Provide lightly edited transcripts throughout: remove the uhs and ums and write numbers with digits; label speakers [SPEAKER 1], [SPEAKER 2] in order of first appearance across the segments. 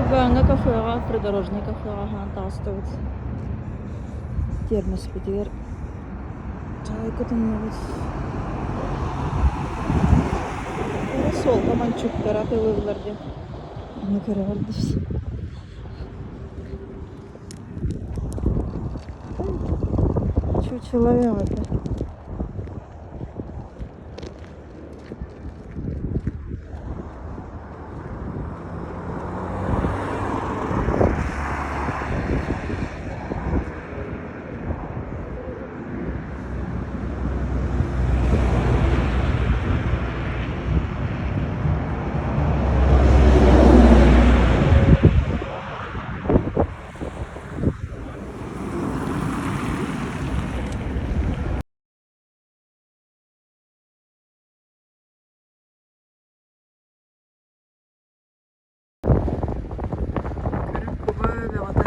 [SPEAKER 1] Кургаҥҥа кафеҕа, придорожнай кафеҕа аһаан таҕыстыбыт. Термоспитигэр чай кутуннубут. Суолга мончууктары атыылыыллар диэн ону көрө бардыбыт. Чучело это. Көрүҥ куба бөҕөтө.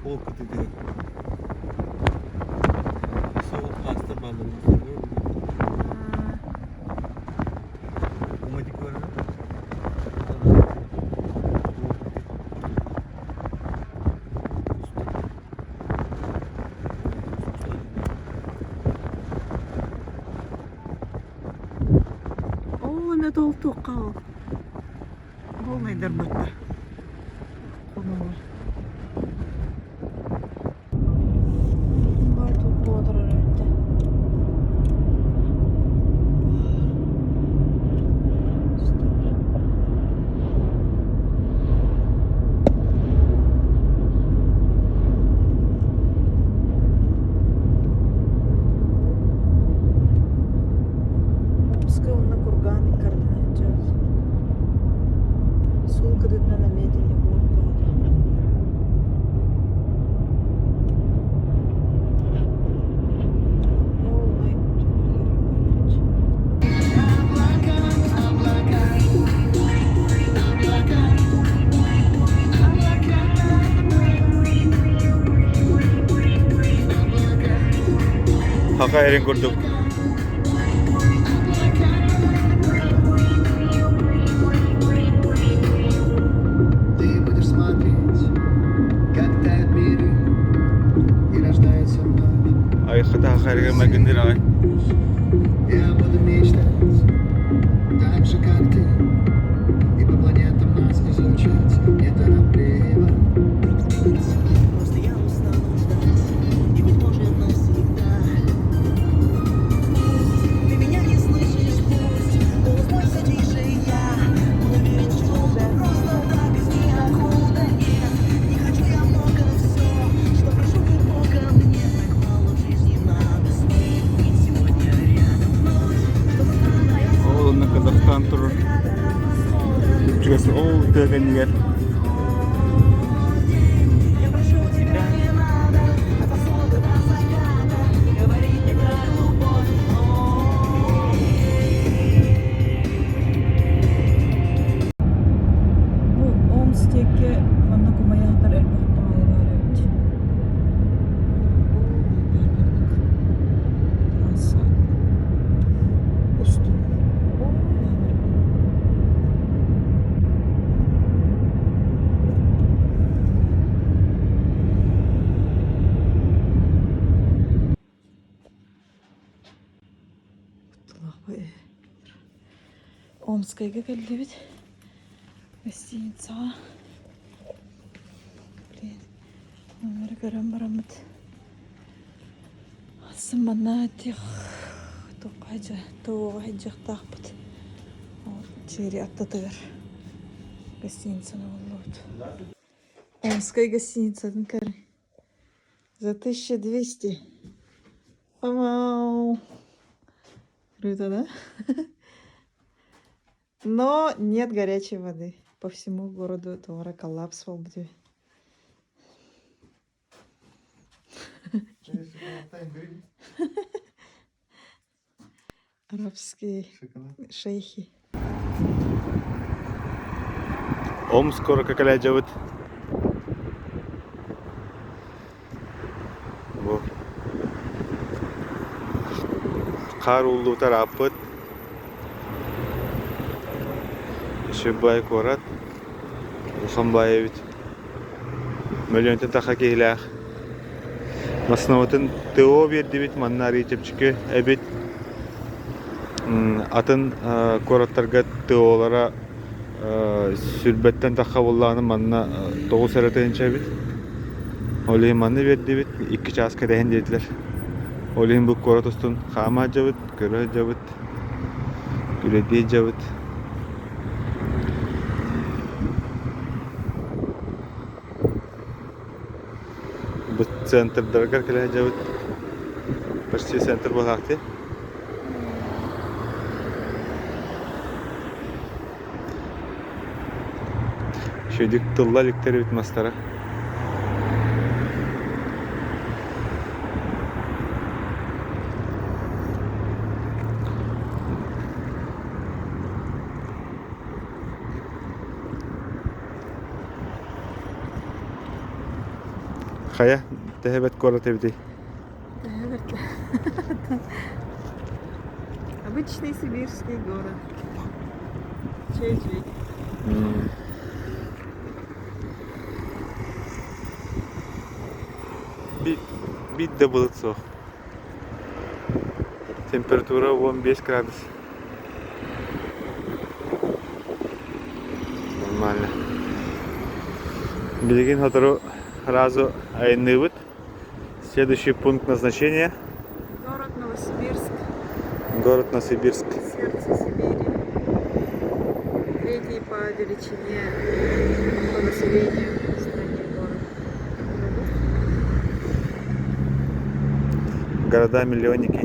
[SPEAKER 2] Ол кытыытыгар Сол хаастар бааллар.
[SPEAKER 1] Оо, эмэ толтуохха ол. Буолмайдарбаттар. Хомолор. Бай туох буола эбит Омскай уонна Курган икки ардынан сылдьабыт. Суол кытыытынан эмиэ итинник уот бөҕөтө. Полный
[SPEAKER 2] Хака эрин курдук.
[SPEAKER 3] Ты будешь смотреть, как тают миры и рождаются вновь.
[SPEAKER 2] Айхата хака магындыр ай.
[SPEAKER 3] Я буду мечтать так же, как ты, и по планетам нас изучать неторопливо.
[SPEAKER 4] Просто я устану ждать, и, быть может, навсегда. Ты меня не слышишь, пусть голос мой все тише, я буду верить, что просто так из ниоткуда. Нет, не хочу я много, но все, что прошу у Бога, мне так мало в жизни надо с ним быть сегодня рядом вновь, чтобы стало
[SPEAKER 2] Ол онно Казахстан турар. Чугас ол тыа кэннигэр
[SPEAKER 4] Я прошу тебя, не надо от восхода до заката говорить мне про любовь.
[SPEAKER 1] Бу Омск диэки манна кумайаатар элбэх баҕайы баар эбит. Бу маннык трасса устун. Оо, Омскайга кэллибит. Гостиницаҕа. Блин, номеры көрөн бараммыт. Сымана тех туохха туоҕа сылдьыахтаахпыт. Чиэри аттатыгар гостиницаны буллубут. Омскай гостиницатын көрүҥ. За 1200. Вау! Круто, да? Но нет горячей воды. По всему городу Тора коллапс буолбут. Арабские шейхи.
[SPEAKER 2] Омск куоракка кэлээдьэбит. Бу. Хаар ууллубута ырааппыт. Үчүгэй куорат. Улахан баай эбит. Мөлүйүөнтэн тахса киһилээх. Массыынабытын ТО биэрдибит, манна арыый чэпчэки эбит. Атын куораттарга ТО-лара сүүрбэттэн тахха буоллаҕына манна 9 эрэ тыһыынча эбит. Ол иһин манна биэрдибит, 2 чаас кэтэһин диэтилэр. Ол иһин бу куорат устун хаама сылдьабыт, көрө сылдьабыт, үлэлии сылдьабыт. Бу центрдарыгар кэлэ сылдьабыт. Почти центр буолаахтыы. Үчүгэйдик тылла иликтэр эбит мастара. Хайа, төһө бэрт куорат эбитий?
[SPEAKER 1] Төһө бэрт. Обычный сибирский город. Чэй-чэй.
[SPEAKER 2] Биир да былыт суох. Температура 15 градус. Нормально. Билигин сотору сразу айанныыбыт. Следующий пункт назначения.
[SPEAKER 1] Город Новосибирск.
[SPEAKER 2] Город Новосибирск.
[SPEAKER 1] Сердце Сибири. Третий по величине по населению в стране город.
[SPEAKER 2] Города-миллионники.